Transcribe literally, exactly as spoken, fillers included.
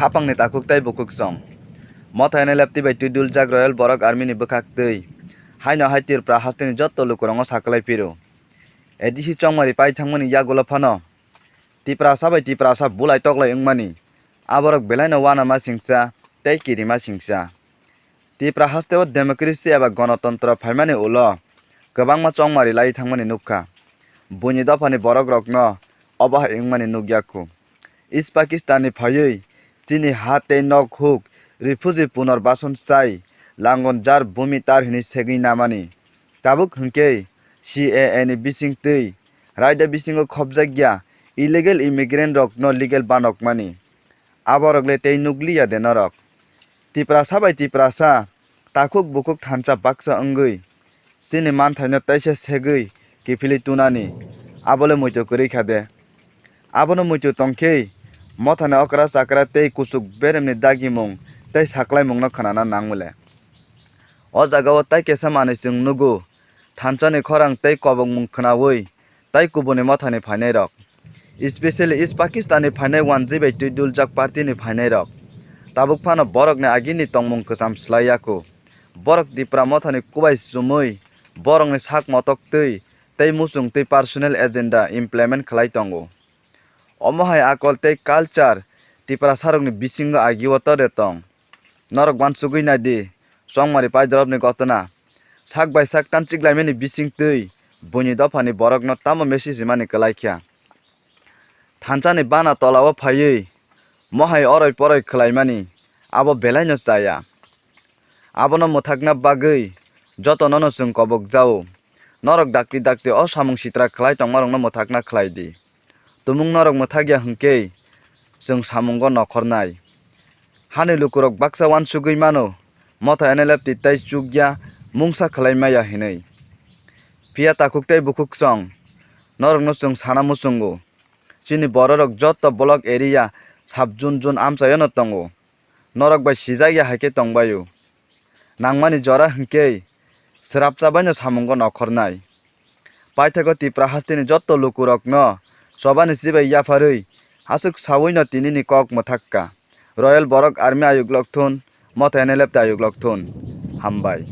Khapangni takhuk tei bukhuk song. Motha N L F T bai twiduljak Royal Borok Army ni bwkhak twi. Haino hai Tripura hasteni jotto lukurongo saklai phiro. A D C chongmari pai thangmani yagulo phano Tiprasa bai Tiprasa bulai toklai wngmani. Aborok belaino uanama singsa tei kirima singsa. Tipra hasteo democracy eba gonotontro phaimani ulo kwbangma chongmari lai thangmani nukha. Buini dophani borokrokno obo hai wngmani nukya khu. East Pakistan ni phaiwi chini ha tei nok huk refugee punor bason chai langon jar bumi tar hwnwi segwi namani. Tabuk hwnkhe C A A ni bisingtwi raida bisingo khopjakya illegal immigrant rokno legal banokmani. Aborok le tei nukliya de norok. Tiprasa bai Tiprasa takhuk bukhuk thansa baksa wngwi chini manthaino teisa segwi kiphilwi tunani, abo le muitu kwrwi kha de. Abono muitu tongkhe mothani okra chakra tei kuchuk beremni dagimung tei saklaimungno khnana nangmole. O jagao tai kesa manwi chwng nugo, thansani khorang tei kobokmung khnaui tai kubuni mothani phainairok, especially East Pakistan ni phainai wanjwi bai twiduljak party ni phainairok. Tabuk phano borokni agini tongmung kwcham swlai yaku. Borok Tipra mothani kubai chumui borokni sak motok twi tei muchung twi personal agenda implement khlai tongo. Omo hai akol tei culture Tiprasarokni bisingo agio tode tong. Norok uansugwi nai di, chongmari paidorobni gotona. Sak bai sak tanchik laimani bising twi buini dophani borokno tamo message rimani kwlai kha. Thansani bana tolao phaiwi mohai oroi poroi khlaimani abo belaino chaya. Abono mwthakna bagwi jotonono chwng kobok jao. Norok dakti dakti o samung sitra khlai tongmarokno mwthakna khlai di. Tumung norok mwthakya hwnkhe chwng samungo nokhornai. Hani lukurok baksa uansugwi mano, motha N L F T tei chukya mungsa khlai maya hinwi. Phiya takhuk tei bukhuk song, norokno chwng sana muchungo. Chini bororok jotto block area sub zone zone amchaiono tongo. Norok bai sijak ya hai khe tong bai-o. Nangmani jora hwnkhe swrapsa baino samungo nokhornai. Paithago Tipra hasteni jotto lukurokno chobani chibai yapharwi aswk sawino tinini kok mwthak kha. Royal Borok Army ayuk lokthun, motha N L F T ayuk lokthun. Hambai.